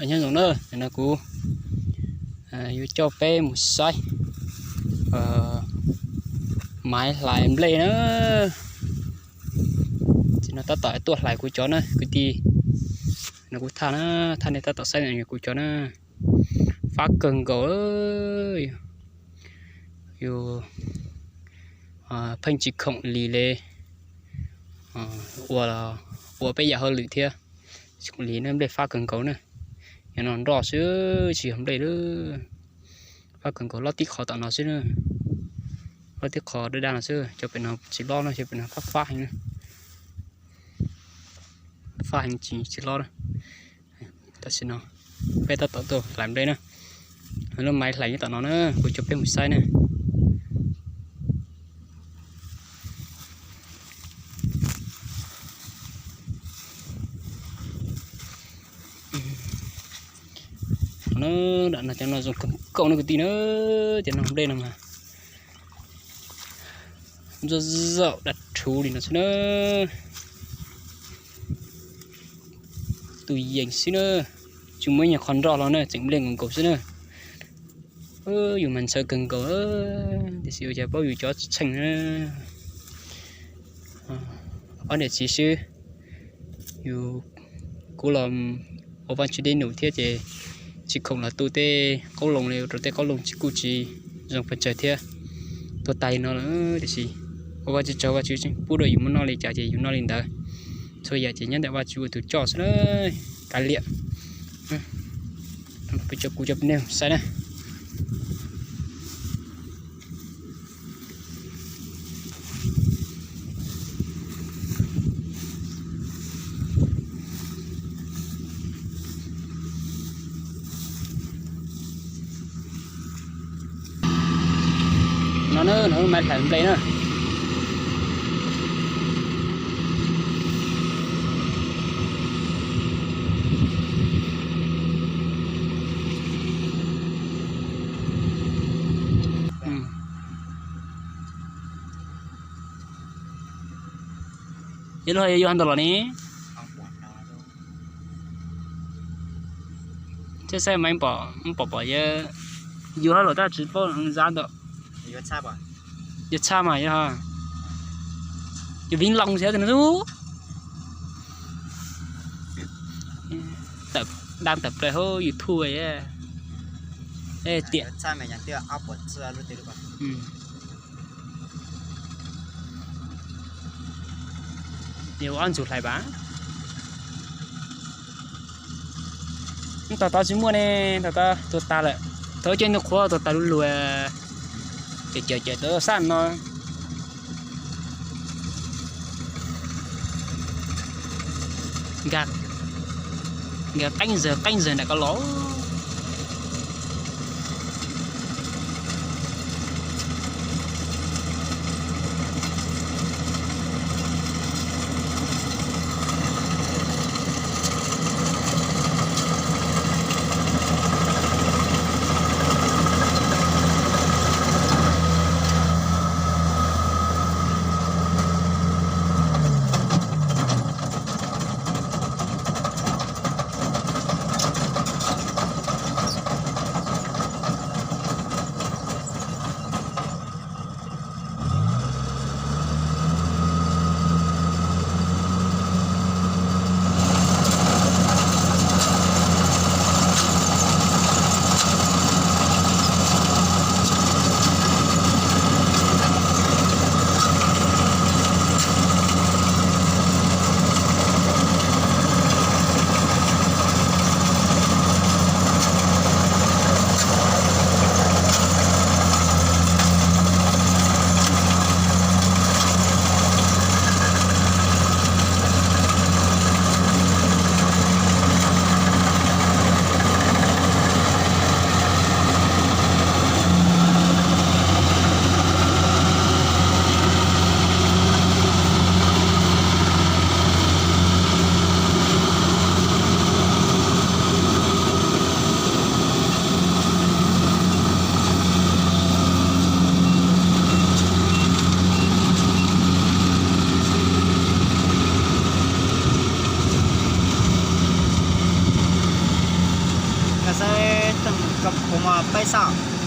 Nyob zoo na, no kuv yuav coj peb mus saib maiv hlais nplej na. Tam sim no tab tom tuaj hlais kuv cov na kwv tij. No kuv thaj na, thaj nej tab tom saib no yog kuv cov na. Fab kawg nkaus. Yus pheej tsis khoom li le, ua, ua peb yam hauj lwm thiab. Tsis khoom li na, nplej fab kawg nkaus na. Yog no nroj xwb, tsis yog nplej lawm. Fab kawg nkaus, lob tib qho tom no xwb na. Lob tib qho daj daj no xwb, cov pem no tsis lob na, cov pem no fab fab heev na. Fab heev tsis, tsis lob na. Tam sim no peb tab tom tuaj hlais nplej na. Lub maiv hlais nyob tom no na, kuv coj peb mus saib na. Cov no zoo kawg nkaus no kwv tij na, cov no nplej no mas ntxuav zaum dab rhuv li no xwb na. Tus yees xwb na, tsis muaj ib nyuag qho nroj los na, tseem nplej nkaus nkaus xwb na. Yus mas ntxhawv kawg nkaus, tiam sis ua cas paub yus cov tsis tsheej na. Ob niam txiv xwb, yus, kuv los ua Vajtswv dej num thiab ces tsis khoom los tu tej qoob loo li, rau tej qoob loo tsis kuj tsis zoo pes tsawg thiab. Tuag tag li no lawm tiam sis ua Vajtswv tsaug, Vajtswv pub rau yus muaj noj li cas ces yus noj li ntawd. Txhua yam ces nyob ntawm Vajtswv ua tus coj xwb na. Kav liam. Peb cov, kuv coj peb saib na. No na, no maiv hlais nplej na. Yog luag yog yus hais ntawm los ne. Thiab saib mas pom, pom pom yus hauj lwm tab tsis paub zab ntawm. Yog txhaj mas yog, yog Vib Loos thiab no. Dab tawm plaws hauv YouTube tiam. Yog ua ob ntxug hlais pas. Tab tom tsis muaj ne, tab tom tuag tag lawm. Thaum ub ces nws qhuav tuag tag lug lug, ces cawm cawm tau xab no. Nkag qeeb zawg qeeb zawg nram ko los. Koj puas muaj peb xab?